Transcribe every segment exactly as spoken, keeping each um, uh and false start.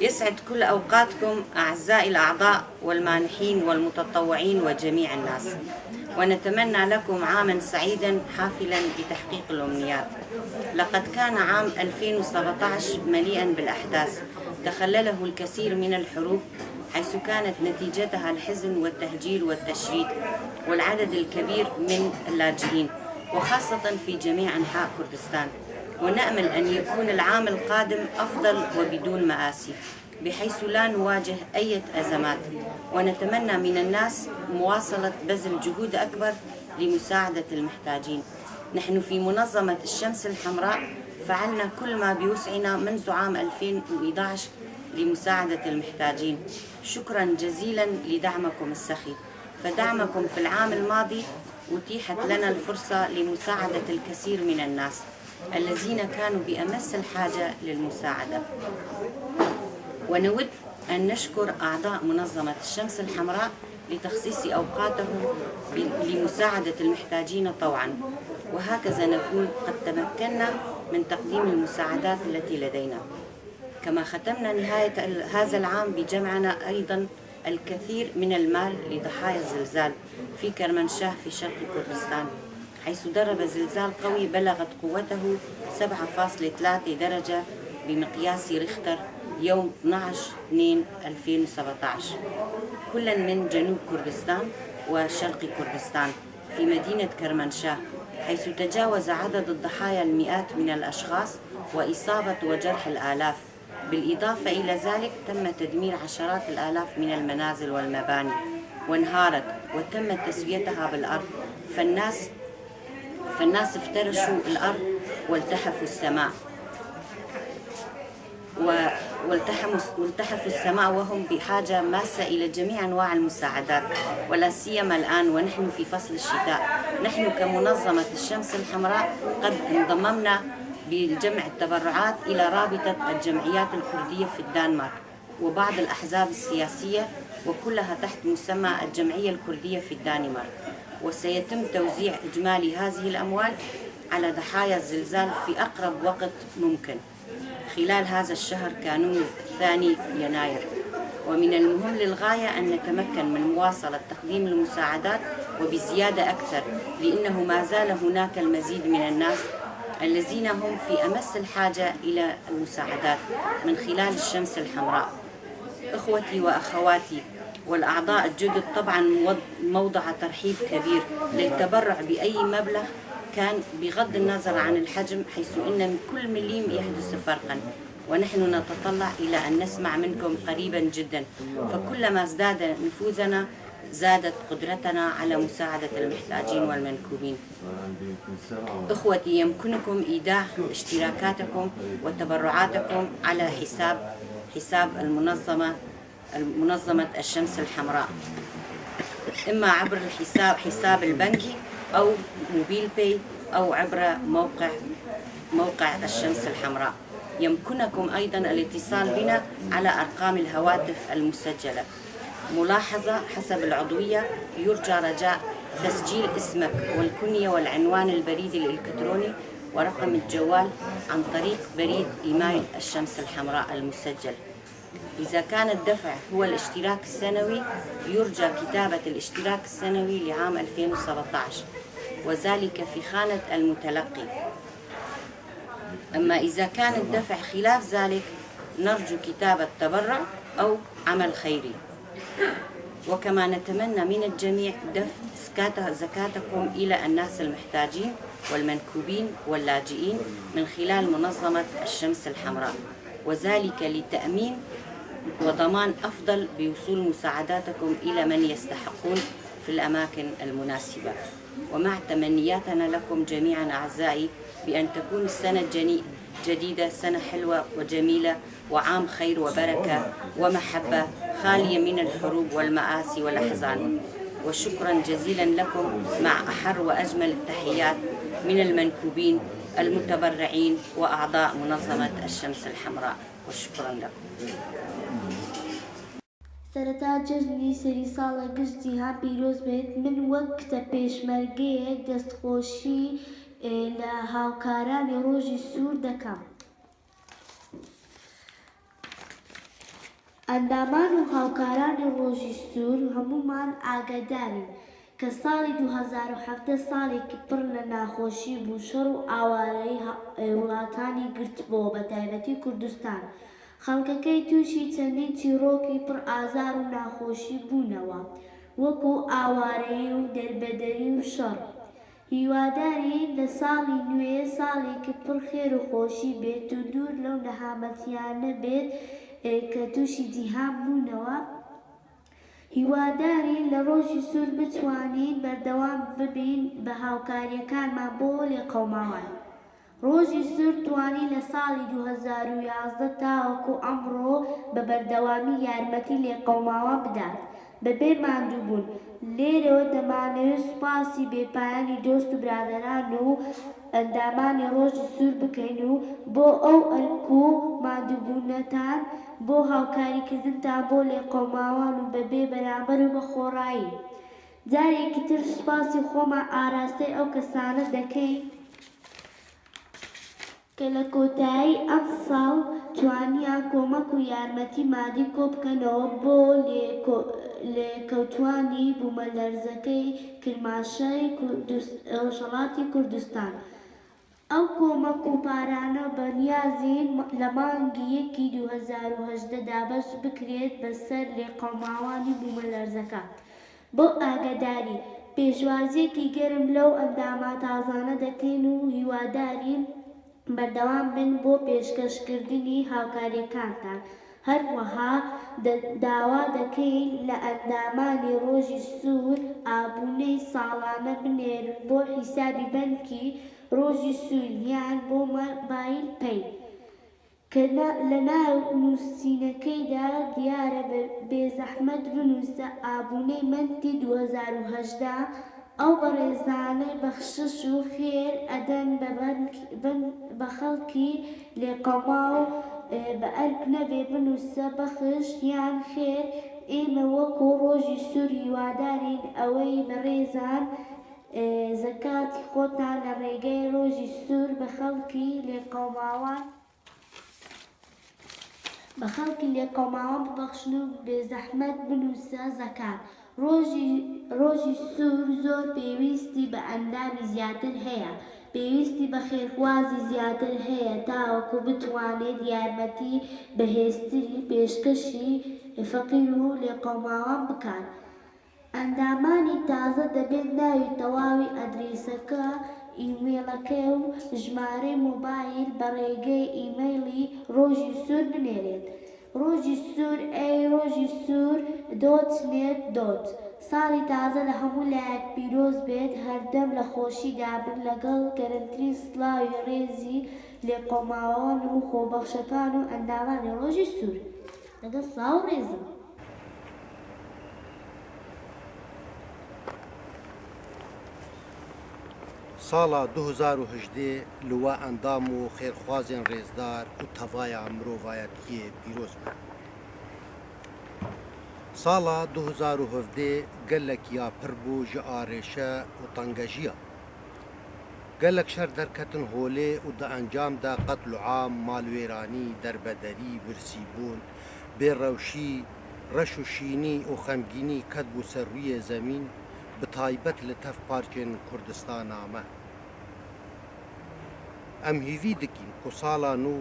يسعد كل أوقاتكم أعزائي الأعضاء والمانحين والمتطوعين وجميع الناس، ونتمنى لكم عاما سعيدا حافلا بتحقيق الأمنيات. لقد كان عام ألفين وسبعتاش مليئا بالأحداث تخلله الكثير من الحروب، حيث كانت نتيجتها الحزن والتهجير والتشريد والعدد الكبير من اللاجئين، وخاصة في جميع أنحاء كردستان. ونأمل أن يكون العام القادم أفضل وبدون مآسي، بحيث لا نواجه أي أزمات، ونتمنى من الناس مواصلة بذل جهود أكبر لمساعدة المحتاجين. نحن في منظمة الشمس الحمراء فعلنا كل ما بوسعنا منذ عام ألفين وإحداش لمساعدة المحتاجين. شكرا جزيلا لدعمكم السخي، فدعمكم في العام الماضي أتيحت لنا الفرصة لمساعدة الكثير من الناس الذين كانوا بأمس الحاجة للمساعدة. ونود أن نشكر أعضاء منظمة الشمس الحمراء لتخصيص أوقاتهم ب-، لمساعدة المحتاجين طوعا، وهكذا نكون قد تمكنا من تقديم المساعدات التي لدينا. كما ختمنا نهاية ال-، هذا العام بجمعنا أيضا الكثير من المال لضحايا الزلزال في كرمنشاه في شرق كردستان، حيث ضرب زلزال قوي بلغت قوته سبعة فاصلة ثلاثة درجة بمقياس ريختر يوم اثناعش اثنين ألفين وسبعتاش، كلا من جنوب كردستان وشرق كردستان في مدينة كرمنشاه، حيث تجاوز عدد الضحايا المئات من الأشخاص وإصابة وجرح الآلاف. بالإضافة إلى ذلك، تم تدمير عشرات الآلاف من المنازل والمباني، وانهارت وتم تسويتها بالأرض، فالناس، فالناس افترشوا الأرض والتحفوا السماء، و-، والتحموا-، والتحفوا السماء، وهم بحاجة ماسة إلى جميع أنواع المساعدات، ولا سيما الآن ونحن في فصل الشتاء. نحن كمنظمة الشمس الحمراء قد انضممنا بجمع التبرعات إلى رابطة الجمعيات الكردية في الدنمارك وبعض الأحزاب السياسية، وكلها تحت مسمى الجمعية الكردية في الدنمارك، وسيتم توزيع إجمالي هذه الأموال على ضحايا الزلزال في أقرب وقت ممكن خلال هذا الشهر كانون الثاني يناير. ومن المهم للغاية أن نتمكن من مواصلة تقديم المساعدات وبزيادة أكثر، لأنه ما زال هناك المزيد من الناس الذين هم في أمس الحاجة إلى المساعدات من خلال الشمس الحمراء. إخوتي وأخواتي والأعضاء الجدد، طبعا مو-، موضع ترحيب كبير للتبرع بأي مبلغ كان بغض النظر عن الحجم، حيث إن كل مليم يحدث فرقا، ونحن نتطلع إلى أن نسمع منكم قريبا جدا، فكلما ازداد نفوذنا زادت قدرتنا على مساعدة المحتاجين والمنكوبين. إخوتي، يمكنكم إيداع اشتراكاتكم وتبرعاتكم على حساب، حساب المنظمة، منظمة الشمس الحمراء، إما عبر الحساب، حساب البنكي أو موبيل باي أو عبر موقع، موقع الشمس الحمراء. يمكنكم أيضا الاتصال بنا على أرقام الهواتف المسجلة. ملاحظة: حسب العضوية يرجى رجاء تسجيل اسمك والكنية والعنوان البريد الإلكتروني ورقم الجوال عن طريق بريد إيميل الشمس الحمراء المسجل. إذا كان الدفع هو الاشتراك السنوي، يرجى كتابة الاشتراك السنوي لعام ألفين وسبعتاش، وذلك في خانة المتلقي. أما إذا كان الدفع خلاف ذلك، نرجو كتابة تبرع أو عمل خيري. وكما نتمنى من الجميع دفع زكاة-، زكاتكم إلى الناس المحتاجين والمنكوبين واللاجئين من خلال منظمة الشمس الحمراء، وذلك لتأمين وضمان أفضل بوصول مساعداتكم إلى من يستحقون في الأماكن المناسبة. ومع تمنياتنا لكم جميعا أعزائي بأن تكون السنة الجني-، الجديدة سنة حلوة وجميلة، وعام خير وبركة ومحبة خالية من الحروب والمآسي والأحزان. وشكرا جزيلا لكم، مع أحر وأجمل التحيات من المنكوبين المتبرعين وأعضاء منظمة الشمس الحمراء. وشكرا لكم. سەرەتا جەژنی سەری ساڵە گشت جیهان پیرۆز بێت. من وەک کچە پێشمەرگەیەک دەستخۆشی لە هاوکارانی ڕۆژی سوور دەکەم. ئەندامان و هاوکارانی ڕۆژی سوور، هەموومان ئاگادارین کە ساڵی دوو هەزار و حەڤدە ساڵێکی پڕ لە ناخۆشی بوو، شەڕ و ئاوارەیی هە-، وڵاتانی گرتبووە، بە تایبەتی کوردستان. خەڵکەکەی تووشی چەندین چیرۆکی پڕ ئازار و ناخۆشی بوونەوە، وەکو ئاوارەیی و دەربەدەری و شەڕ. هیوادارین لە ساڵی نوێ ساڵێکی پڕ خێر و خۆشی بێت و دوور لەو نەهامەتیانە بێت، ئێ، کە تووشی جیهان بوونەوە. هیوادارین لە ڕۆژی سوور بتوانین بەردەوام ببین بە هاوکاریەکانمان بۆ لێقەوماوان. ڕۆژی سوور توانی لە ساڵی دوو هەزار و یازدە تاوەکو ئەمڕۆ بە بەردەوامی یارمەتی لێقەوماوان بدات بەبێ ماندووبوون. لێرەوە دەمانەوێت سوپاسی بێپایانی دۆست و برادەران و ئەندامانی ڕۆژی سوور بکەین و بۆ ئەو ئەرک و ماندووبوونەتان، بۆ هاوکاریکردنتان بۆ لێقەوماوان و بەبێ بەرامبەر و بە خۆڕایی. جارێکی تر سوپاسی خۆمان ئاراستەی ئەو کەسانە دەکەین کە لە کۆتایی ئەم ساڵ توانیان کۆمەک و یارمەتی مادی کۆبکەنەوە بۆ لێکۆ-، لێکەوتوانی بوومەلەرزەکەی کرماشای کوردس-، ڕۆژهەڵاتی کوردستان. ئەو کۆمەک و پارانە بەنیازین لە مانگی یەکی دوو هەزار و هەژدە دابەش بکرێت بەسەر لێقەوماوانی بوومەلەرزەکە. بۆ ئاگاداری، پێشوازیەکی گەرم لەو ئەندامە تازانە دەکەین و هیوادارین بەردەوام بن بۆ پێشکەشکردنی هاوکاریەکانتان. هەروەها دە-، داوا دەکەین لە ئەندامانی ڕۆژی سوور ئابوونەی ساڵانە بنێرن بۆ حیسابی بەنکی ڕۆژی سوور یان بۆ مۆبایل پەی، کە نا-، لە ناو نووسینەکەیدا دیارە. بە-، بێزەحمەت بنووسە ئابوونەی مەنتی دوو هەزار و هەژدە. ئەو بەڕێزانەی بەخشش و خێر ئەدەن بە بەنک-، بەن-، بە خەڵکی لێقەوماو، ئێ، بە ئەرک نەبێ بنووسە بەخش یان خێر. ئێمە وەکو ڕۆژی سوور هیوادارین ئەوەی بەڕێزان، ئێ، زەکاتی خۆتان لە ڕێگەی ڕۆژی سوور بە خەڵکی لێقەوماوان بە خەڵکی لێقەوماوان ببەخشن و بێزەحمەت بنووسە زەکات. ڕۆژی، ڕۆژی سوور زۆر پێویستی بە ئەندامی زیاتر هەیە، پێویستی بە خێرخوازی زیاتر هەیە تاوەکو بتوانێت یارمەتی بەهێزتری پێشکەشی فەقیر و لێقەوماوان بکات. ئەندامانی تازە دەبێت ناوی تەواوی ئەدرێسەکە، ئیمەیڵەکەی و ژمارەی مۆبایل بە ڕێگەی ئیمەیڵی ڕۆژی سوور بنێرێت. ڕۆژی سوور، ئەی ڕۆژی سوور دۆت نێت دۆت. ساڵی تازە لە هەموو لایەک پیرۆز بێت، هەردەم لە خۆشیدا بن. لەگەڵ گەرمترین سڵاوی ڕێزی لێقەوماوان و خۆبەخشەکان و ئەندامانی ڕۆژی سوور. لەگەڵ سڵاو و ڕێزم. Sala du hezar û hejdê li we endam û xêrxwazên rêzdar û tevaya mirovayetiyê pîroz be. Sala du hezar û hevdê gelek ya pir bû ji arêşe û tengejiya. Gelek şer derketin holê û di encam de qetl û am, malwêranî, derbederî, birsîbûn, bêrewşî, reş û şînî û xemgînî ketbû ser rûyê zemîn, bi taybet li tev parçên Kurdistana me. Em hîvî dikin ku sala nû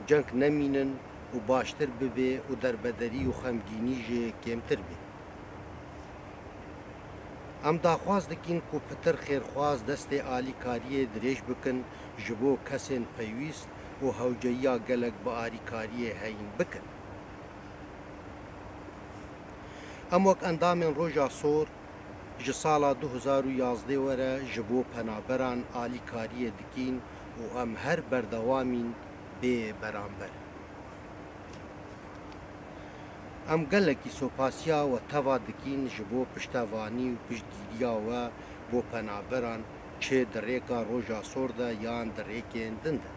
ceng nemînin û baştir bibe û derbederî û xemgînî jî kêmtir be. Em daxwaz dikin ku pitir xêrxwaz destê alîkariyê dirêj bikin ji bo kesên pêwîst û hewceyiya gelek bi alîkariyê heyîn bikin. Em wek endamên Roja Sor ji sala du hezar û yazdê were ji bo penaberan alîkariyê dikin û em her berdewamîn bê beramber. Em gelekî sopasiya we teva dikin ji bo piştevanî û piştgîriya we bo penaberan, çê di rêka Roja Sor de yan di rêkên din de.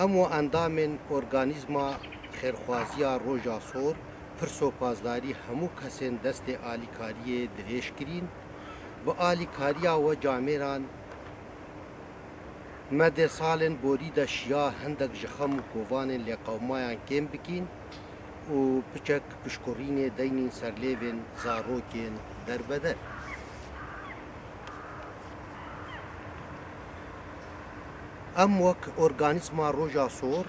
Em û endamên Organîzma Xêrxwaziya Roja Sor pir sopasdarî hemû kesên destê alîkariyê dirêj kirîn, bi alîkariya we camêran Me dê salên borî de şiya hindek ji xem û kovanên lêqewmayan kêm bikîn û piçek pişkurînê deynîn ser lêvên zarokên derbeder. Em wek Organîzma Roja Sor,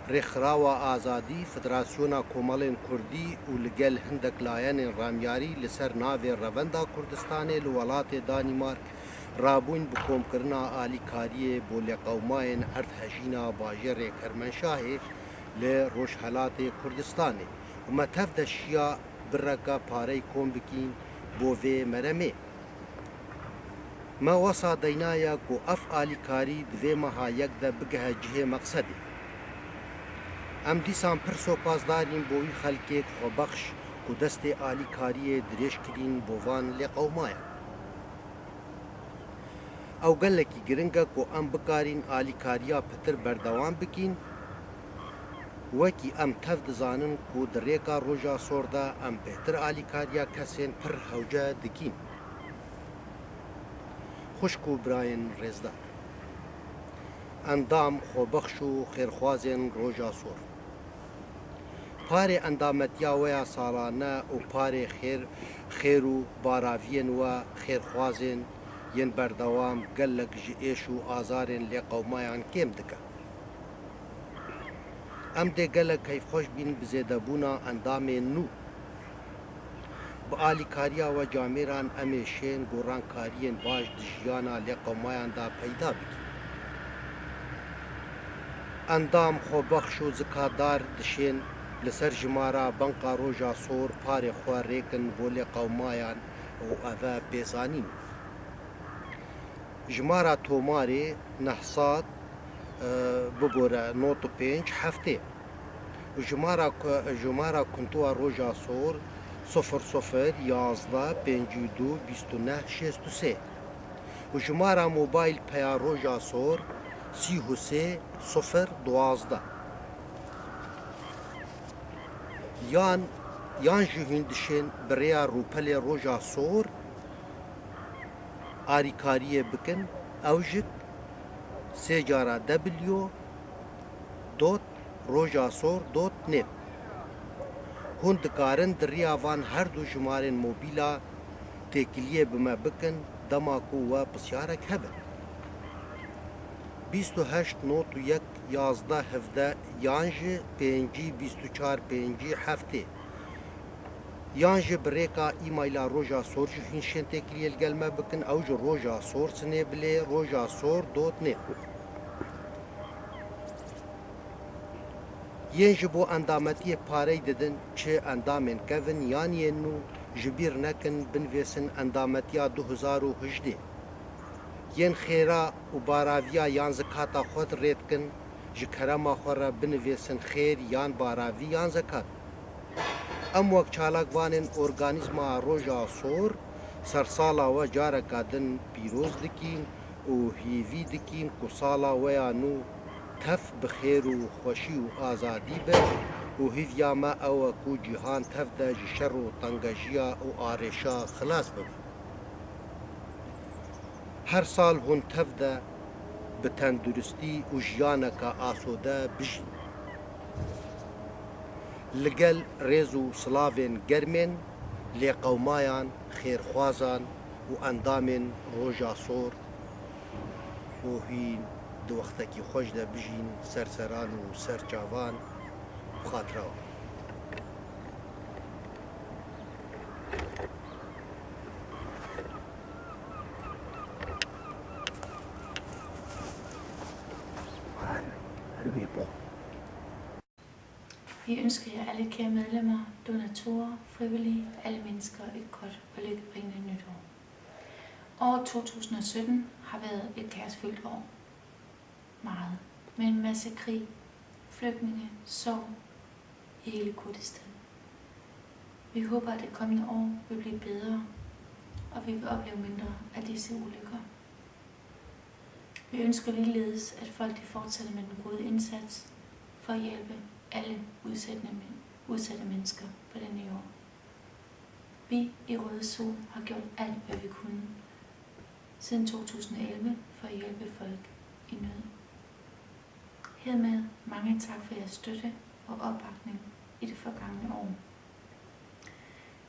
Rêkxirawa Azadî, Federasyona Komelên Kurdî û li gel hindek layenên ramyarî li ser navê Revenda Kurdistanê li welatê Danîmark rabûyn bi komkirina alîkariyê bo lêqewmayên erdhejîna bajêrê Kermenşahê li Rojhelatê Kurdistanê û me tev de şiya bireka parey kom bikîn bo vê meremê. Me wesa deynaye ku ev alîkarî di vê meha yek de bigihe cihê meqsedê. Em dîsan pir sopasdar in bo wî xelkê xwebexş ku destê alîkariyê dirêj kirîn bo van lêqewmayan. Ew gelekî giring e ku em bikarîn alîkariya pitir berdewam bikîn. Wekî em tev dizanin ku di rêka Roja Sor de em bêhtir alîkariya kesên pir hewce dikîn. Xwişk û birayên rêzdar, endam, xwebexş û xêrxwazên Roja Sor. Parê endametiya we ya salane û parê xêr, xêr û baraviyên we xêrxwazên yên berdewam gelek ji êş û azarên lêqewmayan kêm dike. Em dê gelek keyfxweş bîn bi zêdebûna endamên nû. Bi alîkariya we camêran em ê şên gorankariyên baş di jiyana lêqewmayan de peyda bikîn. Endam, xwebexş û zikadar dişên li ser jimara Banka Roja Sor parê xwe rêkin bo lêqewmayan û ev e pêzanîn. Jimara tomarê neh sed, e, bibore nod û pênc heftê. Û jimara ku-, jimara kuntuwa Roja Sor sifir sifir yazdeh pêncî û du bîst û neh şêst û sê. Û jimara mobayl peya Roja Sor sî û sê sifir duwazdeh. Yan, yan jî hûn dişên bi rêya rûpelê Roja Sor alîkariyê bikin, ew jî sê cara W dot rojasor dot net. Hûn dikarin di riya van her du jimarên mobîla têkiliyê bi me bikin, dema ku we pisyarek hebe. Bîst û heşt nod û yek yazdeh hevdeh yan jî pêncî bîst û çar pêncî heftê. Yan jî bi rêka emaila Roja Sor jî hûn şên têkiliyê li gel me bikin, ew jî roja sor sinê bilê roja sor dot net. Yên ji bo endametiyê parey didin, çi endamên kevin yan yên nû, ji bîr nekin binivêsin endametiya du hezar û hejdeh. Yên xêra û baraviya yan zikata xwe rê dikin, ji kerema xwe re binivêsin xêr yan baravî yan zekat. Em wek çalakvanên organîzma Roja Sor sersala we careka din pîroz dikîn û hêvî dikîn ku sala we ya nû tev bi xêr û xweşî û azadî be û hêviya me ew e ku cîhan tev de ji şer û tengejiya û arêşa xilas bibe. Her sal hûn tev de bi tenduristî û jiyaneke asode bijîn. Li gel rêz û silavên germên lêqewmayan, xêrxwazan û endamên Roja Sor û hîn di wextekî xweş de bijîn, serseran û serçavan bi xatira wan. Vi ønsker jer alle kære medlemmer, donatorer, frivillige, alle mennesker et godt og lykkebringende nytår. Året to tusind og sytten har været et kærestfyldt år. Meget. Med en masse krig, flygtninge, sorg i hele Kurdistan. Vi håber, at det kommende år vil blive bedre, og vi vil opleve mindre af disse ulykker. Vi ønsker ligeledes, at folk de fortsætter med den gode indsats for at hjælpe alle udsatte men-, udsatte mennesker på denne jord. Vi i Røde Sol har gjort alt, hvad vi kunne siden to tusind og elleve for at hjælpe folk. i nød. Hermed mange tak for jeres støtte og opbakning i det forgangne år.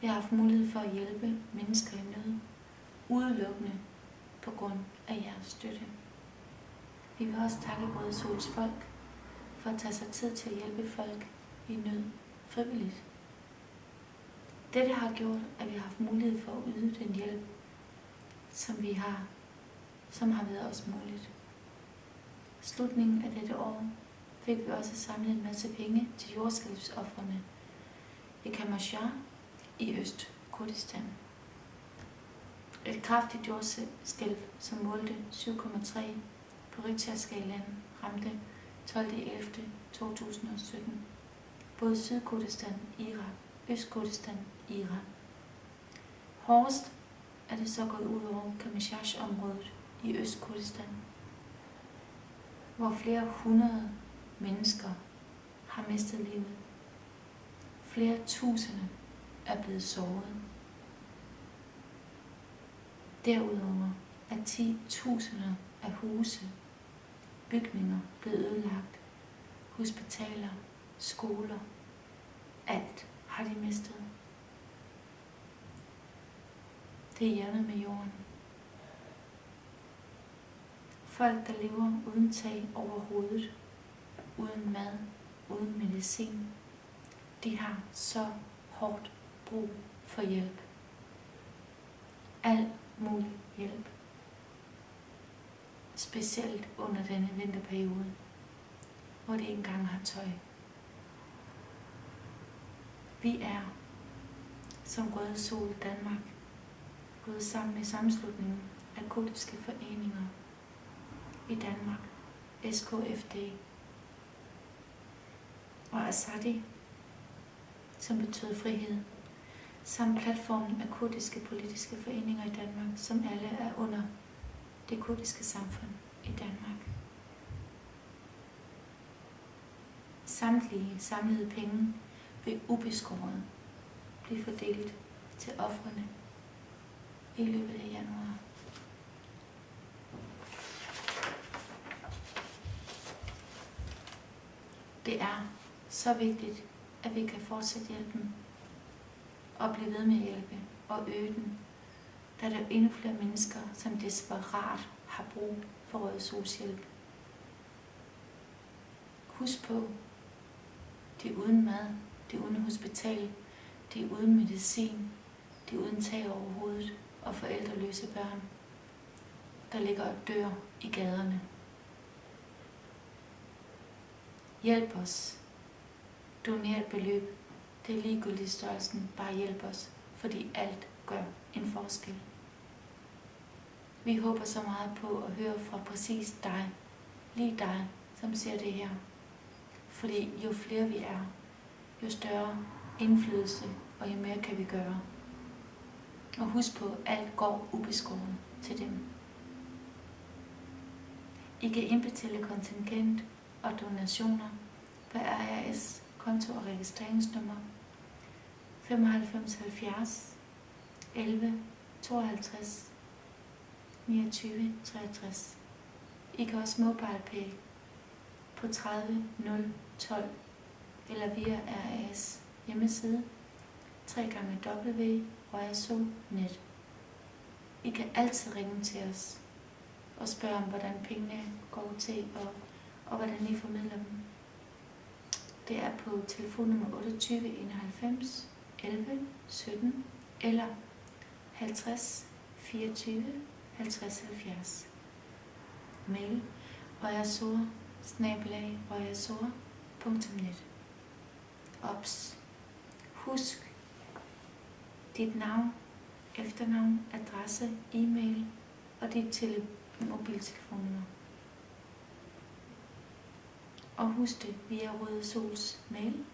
Vi har haft mulighed for at hjælpe mennesker i nød udelukkende på grund af jeres støtte. Vi vil også takke Røde Sols folk for at tage sig tid til at hjælpe folk i nød frivilligt. Dette har gjort, at vi har haft mulighed for at yde den hjælp, som vi har, som har været os muligt. Slutningen af dette år fik vi også samlet en masse penge til jordskælvsofrene i Qamashar i Østkurdistan. Et kraftigt jordskælv, som målte syv komma tre på Richterskalaen, ramte tolvte ellevte to tusind og sytten både Sydkurdistan, Irak, Østkurdistan, Iran. Hårdest er det så gået ud over Qamashar-området i Østkurdistan, hvor flere hundrede mennesker har mistet livet. Flere tusinde er blevet såret. Derudover er ti tusinder af huse, bygninger blevet ødelagt. Hospitaler, skoler, alt har de mistet. Det er jævnet med jorden. Folk, der lever uden tag over hovedet, uden mad, uden medicin, de har så hårdt brug for hjælp. Al mulig hjælp. Specielt under denne vinterperiode, hvor de ikke engang har tøj. Vi er, som Røde Sol Danmark, gået sammen med Sammenslutningen af Kurdiske Foreninger i Danmark, S K F D, og Azadi, som betyder frihed, samt platformen af kurdiske politiske foreninger i Danmark, som alle er under det kurdiske samfund i Danmark. Samtlige samlede penge vil ubeskåret blive fordelt til ofrene i løbet af januar. Det er så vigtigt, at vi kan fortsætte hjælpen og blive ved med at hjælpe og øge den, da der er endnu flere mennesker, som desperat har brug for Røde Sols hjælp. Husk på, de er uden mad, de er uden hospital, de er uden medicin, de er uden tag over hovedet og forældreløse børn, der ligger og dør i gaderne. Hjælp os. Doner et beløb. Det er ligegyldigt størrelsen. Bare hjælp os, fordi alt gør en forskel. Vi håber så meget på at høre fra præcis dig, lige dig, som ser det her. Fordi jo flere vi er, jo større indflydelse, og jo mere kan vi gøre. Og husk på, alt går ubeskåret til dem. I kan indbetale kontingent og donationer på R R S konto og registreringsnummer femoghalvfems halvfjerds elleve tooghalvtreds niogtyve treogtres. I kan også MobilePay på tredive nul tolv eller via R A S hjemmeside, tre gange W Røjasol net. I kan altid ringe til os og spørge om, hvordan pengene går til, og, og hvordan I formidler dem. Det er på telefonnummer otteogtyve enoghalvfems elleve sytten eller halvtreds fireogtyve halvtreds halvfjerds. Mail: røjasol snabel-a røjasol punktum net. Obs: Husk dit navn, efternavn, adresse, e-mail og dit tele-, mobiltelefonnummer. Og husk det via Røde Sols mail.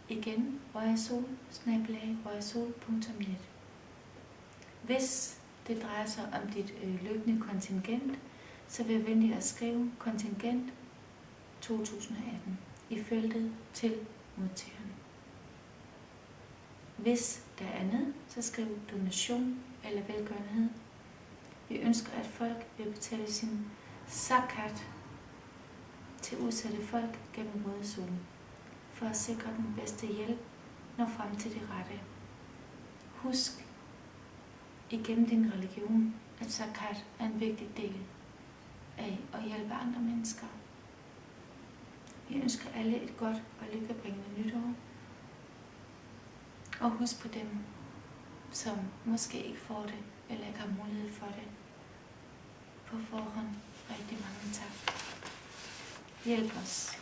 Igen, røjasol snabel-a røjasol punktum net. Hvis det drejer sig om dit, øh, løbende kontingent, så vær venlig at skrive kontingent to tusind og atten i feltet til modtageren. Hvis der er andet, så skriv donation eller velgørenhed. Vi ønsker, at folk vil betale sin zakat til udsatte folk gennem hovedsolen, for at sikre den bedste hjælp, nå frem til de rette. Husk igennem din religion, at zakat er en vigtig del af at hjælpe andre mennesker. Vi ønsker alle et godt og lykkebringende nytår. Og husk på dem, som måske ikke får det, eller ikke har mulighed for det. På forhånd rigtig mange tak. Hjælp os.